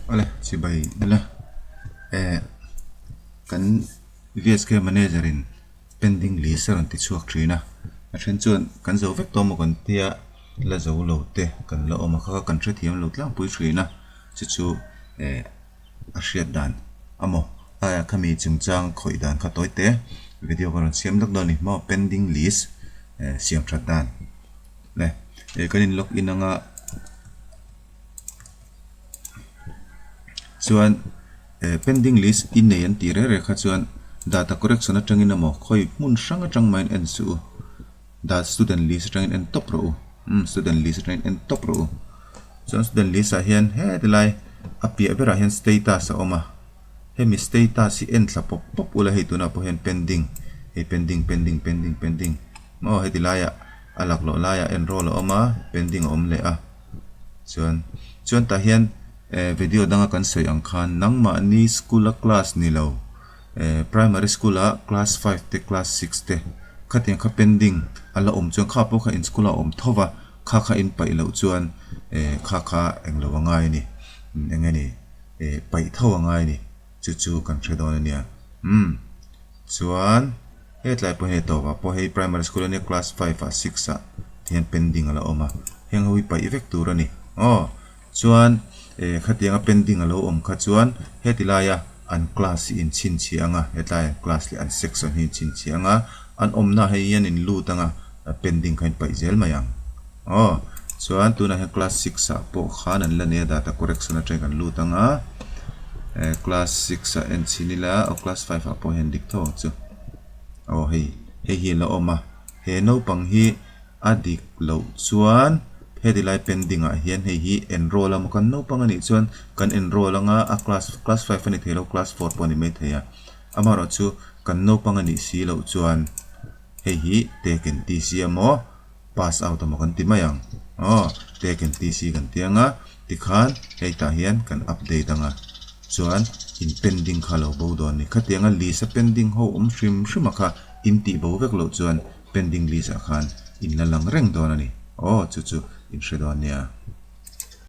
Awle chibai ila eh kan VSK manager in pending list a rawn ti chhuak thin a a then chuan kan zo vek tawh maw kan tia la zo lo te kan la awm a kha kha kan hrethiam lo tlangpui thin a chu chu eh a hriat dan a maw a khami chungchang khawih dan kha tawi te video ka rawn siam lawk dawn a ni maw pending list eh siam that dan le eh kan in log in anga chuan eh pending list i nei an tih reng reng kha chuan data correction atangin emaw khawi hmun hrang atang maiin en suh u dat student list atangin en tawp rawh u umm student list atangin en tawp rawh u chuan student list ah hian heti lai a piah berah hian status a awm a hemi status hi en thla pawp pawp ula hei tunah pawh hian pending hei pending pending pending pending maw heti laiah a laklawh laiah enroll a awm a pending a awm leh a chuan chuan tah hian eh video danga kan sawi ang khan nangmahni school a class ni lo eh primary school ah class five te class six te khatiang kha pending a la awm chuan kha pawh kha in school ah a awm tho va kha kha in paih loh chuan eh kha kha englo a ngai a ni eng nge ni eh paih tho a ngai a ni chu chu kan hre dawn a nia umm chuan. Hetlai pawh hi a tawp ah pawh hei primary school ania class five ah six ah ti hian pending a la awm a heng ho hi paih vek tur a ni aw chuan eh khatiang a pending a lo awm kha chuan heti laia an class hi in chhinchhiah ang a hetlai an class leh an section hi in chhinchhiah ang a an awmna ah hei hian in lut ang a pending kha in paih zel mai ang aw chuan tunah hian class six ah pawh khan an la nei a data correction atangin kan lut ang a eh class six ah en chhin ila aw class five ah pawh hian dik tho ang chu. Aw hei hei hi a la awm a he naupang hi a dik loh chuan heti lai pending ah hian hei hi enroll a maw kan naupang anih chuan kan enroll anga a class class five a ni thei lo class four pawh a ni maithei a amaherawhchu kan naupang anih si loh chuan hei hi taken tc a maw. Pass out emaw kan ti mai ang aw take and tc kan ti anga tikhan hei tah hian kan update anga chuan in pending kha lo bo dawn a ni khatianga list a pending ho awm hrim hrim a kha in tih bo vek loh chuan pending list ah khan in la lang reng dawn a ni aw chu chu in hre dawn nia.